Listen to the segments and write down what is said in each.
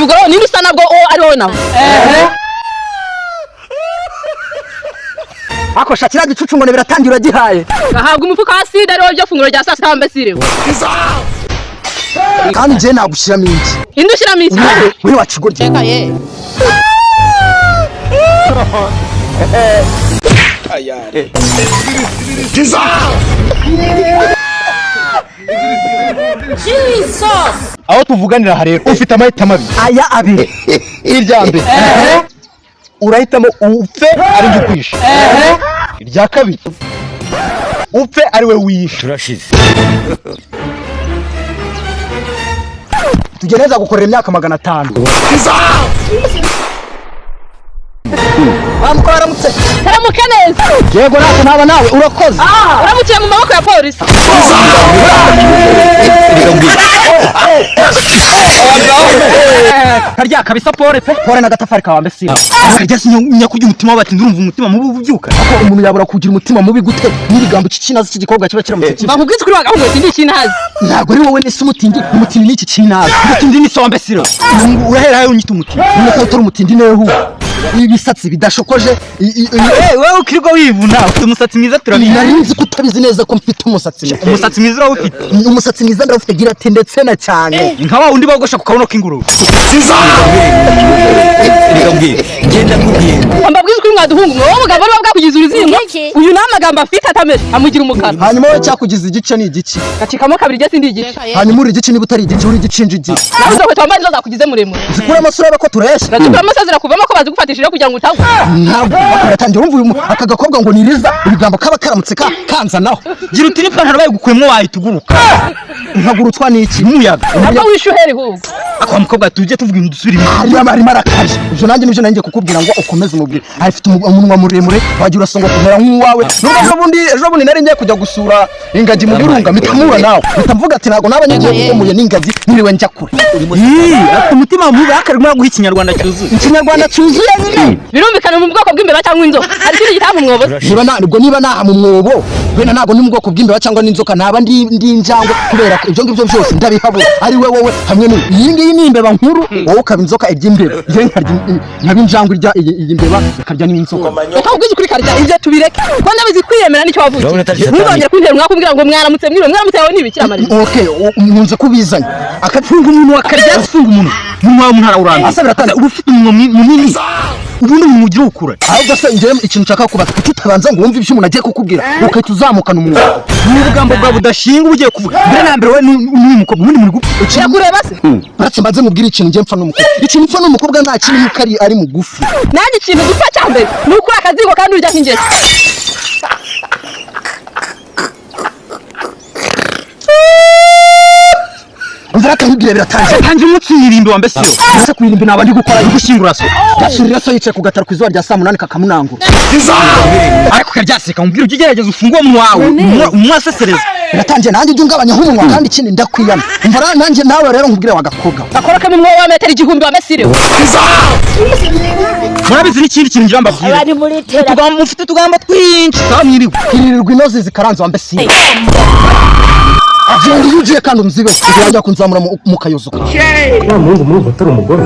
Ubugoro ninde usa nabwo ari wowe nawe? Ako shakira gicucu ngo biratangira uragihaye. Gahabwa umufuka wa sida ari wowe byo funguro rya saa sita mbesire. Kandi nje nagushyiramo iki? Indi ushyiramo iki? Wewe wacigorye. Reka ye. Aho tuvuganira aha rero ufite amahitamo abiri. Aya abiri. Irya mbere urahitamo upfe ari njye ukwishe. Irya kabiri upfe ari we wiyishe. Turashize. Tugereza gukorera imyaka 500. Bamukora aramutse. Taramuke neza. Yego nako naba nawe urakoze. Uramukiye mu maboko ya polisi. Karya kabisa pore pe. Pore n'agatafari kawe mbese. Karya sinyakurya umutima w'abati ndurumva umutima mubi ubyuka. Ako umuntu yabura kugira umutima mubi gute n'ibigambo cy'ikinazi cy'igikobwa kiba kiramutse kibi. Bakubwiza kuri wagahungu ati ndi ikinazi. Ntabwo ari wowe nese umutindi, umutindi ni iki kinazi. Umutindi ni sombe siro. Urahera hayo unyita umutindi. None utari umutindi nehu. Ibisatsi bidashokoje. Wewe ukirirwa wivuna ufite umusatsi mwiza turabizi. Nari nzi ko utabizi neza ko mfite umusatsi mwiza. Umusatsi mwiza urawufite. Umusatsi mwiza ndawufite gira ati ndetse na cyane. Nka wa undi bogosha ku kabuno k'ingurube. Ngenda nkubwira. Mbabwiza kuri mwaduhungu mwe wowe mugabo niba bwakugize uruzingo. Uyu nta magambo afite atameze amugira umukara. Hanyuma wowe cyakugize igice ni igice. Gacikamo kabiri jye sindi igice. Hanyuma uri igice niba utari igice uri igicinjigi. Nawe izo nkweto wambaye nizo zakugize muremure. Zikura amasura y'abako tureshya. Urazikura amaso zirakuvamo ko bazigufatishije kugira ngo utagwa. Ntabwo baratangira urumva uyu aka gakobwa ngo niriza ibigambo kaba karamutse kanzanaho. Gira uti n'ipantaro bayigukuyemo wahita uguruka. Nkagurutswa n'iki? N'umuyaga. Ntabwo wishuheri ahubwo. Ako mukobwa tujye tuvuga ibintu dusubira inyuma. Hariya arimo arakaje. Ibyo nanjye nibyo nanjye kukubwira ngo ukomeze umubwire. Afite umunwa muremure wagira urasonga kumera nk'uwawe. Nubwo ejo bundi nari ngiye kujya gusura ingagi mu birunga mpita nawe. Mpita mvuga ati ntabwo naba ngiye kuko n'ingagi niriwe njya kure. Afite umutima mubi akarimo guha ikinyarwanda cyuzuye. Ikinyarwanda cyuzuye nyine. Birumvikana mu bwoko bw'imbeba cyangwa inzoka. Hari ikindi gitaha mu mwobo. Niba naha mu mwobo wenda ntabwo ni mu bwoko bw'imbeba cyangwa n'inzoka naba ndi injangwe kubera ko ibyo ngibyo byose ndabihabura. Ari we wowe hamwe n'uyu. Iyi ngiyi ni imbeba nkuru wowe ukaba inzoka irya imbeba. Njye nkaba injangwe irya iyi mbeba ikarya n'inzoka. Reka ubwize ukuri karya ibyo tubireke. Ko ndabizi kwiyemera nicyo wavukiye. Ntuzongere kuntera umwaka umbwira ngo mwaramutse mwiriwe mwaramutse yawe ni amarira. Okay, nkunze kubizanye. Akafunga umuntu wakarya afunga umuntu. Umunwa wawe umuntu arawurambiye. Asa biratanga uba ufite umunwa munini. Ubundi umuntu ugira ukura. Ahubwo se njye ikintu nshaka kubaza kuki utabanza ngo wumve ibyo umuntu agiye kukubwira ukahita uzamukana umunwa. Ni ubugambo bwawe budashinga ugiye kuvuga. Mbere na mbere wowe n'uyu mukobwa ubundi muri gupfa. Urakureba se? Uretse mbanze mubwire ikintu njye mpfa n'umukobwa. Ikintu mpfa n'umukobwa nta kintu yuko ari mugufi. Nanjye ikintu dupfa cya mbere ni ukuri akazigo kandi urya nk'ingeri. Umvura akakubwira biratangiye. Tangira umunsi w'irimbi wa mbese. Ese kuyirimbi naba ndi gukora gushyingura so. Gashyirira so yicaye ku gataro ku izuba rya saa 8 kakamunangura. Ariko karyaseka mubwira ujye ugerageza ufungue umunwa wawe umwasesereza. Biratangiye nanjye ujye ungabanyaho umunwa kandi ikindi ndakwiyana. Umvura nanjye nawe rero nkubwire wagakobwa. Akora kamwe umwobo wa metero 1000 wa mesire. Murabizi n'ikindi kintu ngira mbabwire. Abari muri tera. Mufite utugambo twinshi twamwiriwe. Kiririrwa inoze zikaranze wa mbesire. Agenda iyo ugiye kandi unzibe wajya kunzamura mu kayozo. Wa muhungu murumva atari umugore.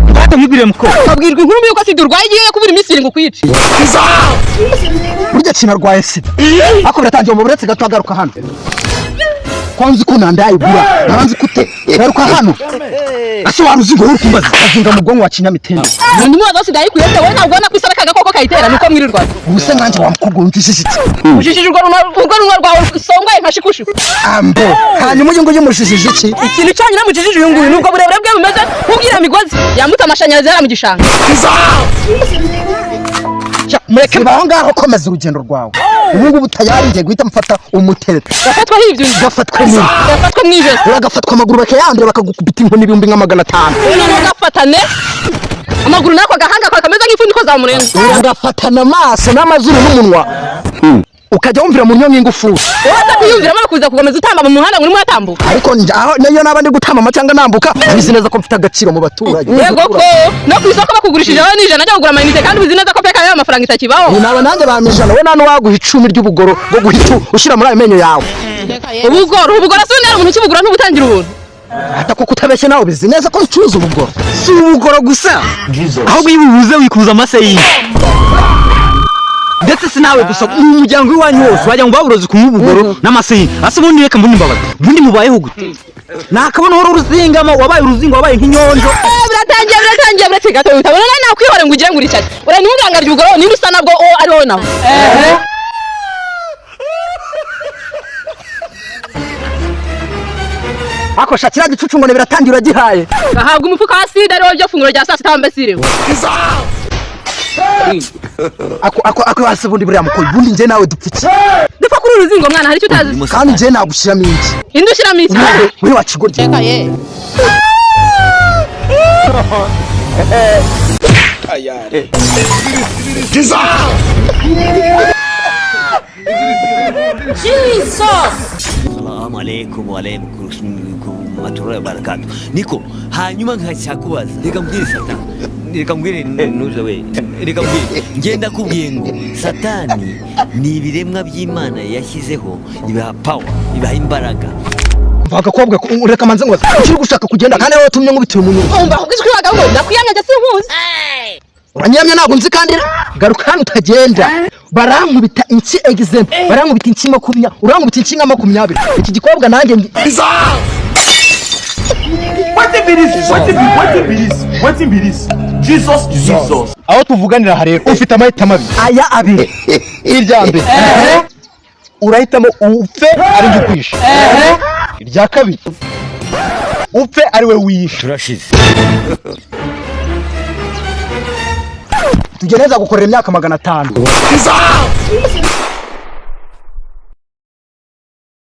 Ndata nkubwire mukobwa. Babwirwa inkuru mbi yuko sida urwaye igiye kubura iminsi irindwi kwica. Burya kinarwaye sida. Ako biratangiye mu buretse gato agaruka hano. Ko nzi ko nandayigura, naranzi kute. Garuka hano. Ase waruzi ngo uri kumbaza. Azinga mu bwonko wa kinyamitende. Undi mwana sida yayikuye se wowe ntabwo ubona ko isara kagakoko kayitera nuko mwirirwa. Ubuse nkanjye wa mukobwa wumvishije iki? Ujijije urwo runwa rwawe usongoye nka shikushiku. Ambo. Hanyuma uyu nguyu mujijije iki? Ikintu cyonyine mujijije uyu nguyu nubwo burebure bwe bumeze nk'ubwira migozi yambutse amashanyarazi yari mu gishanga. Mureke aho ngaho komeza urugendo rwawe. Ubu ngubu tayari ngiye guhita mfata umutereta. Gafatwa hibyo. Gafatwe mu. Gafatwa mu ijosi. Uragafatwa amaguru bakayandura bakagukubita inkoni 500,000. Noneho gafatane amaguru nako gahanga kawe kameze nk'ipfundiko za murenzi. Uragafatana amaso n'amazuru n'umunwa. Ukajya wumvira mu nyonyi ingufuri. Uraza kuyumviramo kuza kukomeza utamba mu muhanda ngo urimo uratambuka. Ariko aho nayo naba ndi gutambama cyangwa nambuka bizi neza ko mfite agaciro mu baturage. Yego ko no ku isoko bakugurishije wowe n'ijana ajya kugura amayinite kandi ubizi neza ko peka yayo amafaranga itakibaho. Naba nanjye bampa ijana we nta n'uwaguha 10 ry'ubugoro bwo guhita ushyira muri ayo menyo yawe. Ubugoro ubugoro si unera umuntu ukibugura ntubutangira ubuntu. Ata kuko utabeshye, nawe ubizi neza ko ncuruza ubugoro. Si ubugoro gusa, ahubwo iyo ububuze wikuza amase y'inka. Ndetse si nawe gusa, mu muryango w'iwanyu wose wagira ngo baburozi kunywa ubugoro n'amase y'inka. Ase ubundi reka mbundi mbabaza, ubundi mubayeho gute? Nakabona uhora uruzingamo, wabaye uruzingo, wabaye nk'inyonjo. Biratangiye, biratangiye. Buretse gato, utabona nawe nakwihore ngo ugire ngo uricare. Ura ntuganga ubugoro, ninde usa nabwo uwo ari wowe nawe? Ako sha, kiriya gicucu ngo biratangiye, uragihaye. Gahabwa umufuka wa sida, ariwo byo funguro rya saa sita mbese. Ako ako ako, hasi ubundi buriya mukobwa, ubundi njye nawe dupfa iki? Dupfa kuri uru ruzingo mwana, hari icyo utazi. Kandi njye nagushyiramo iki? Indi ushyiramo iki? Uri wa kigoryi. Reka ye. Salamu alaikum wa alaikum warahmatullahi wabarakatuh. Niko hanyuma nkacyakubaza, reka mbwire satani, reka mbwire nuza we, reka mbwire, ngenda kubwiye ngo satani ni ibiremwa by'Imana yashyizeho, ibaha power, ibaha imbaraga. Mva agakobwa, reka manze ngo ukiri gushaka kugenda, kandi wowe watumye nkubitira umuntu. Umva, kubw'ijwi wagabo ngo ndakwiyamya, njye sinkuzi. Uranyiyamya, ntabwo nzi. Kandi garuka hano utagenda, barankubita inki example, barankubita inki 20, urankubita inki nka 20. Iki gikobwa nanjye Wetin be this? Wetin be wetin be this? Wetin be this? Jesus is Jesus. Aho tuvuganira aha rero, ufite amahitamo abiri. Aya abiri. Irya mbere, urahitamo upfe ari njye ukwishe. Irya kabiri, upfe ari we wiyishe. Turashize. Tugereza gukorera imyaka 500.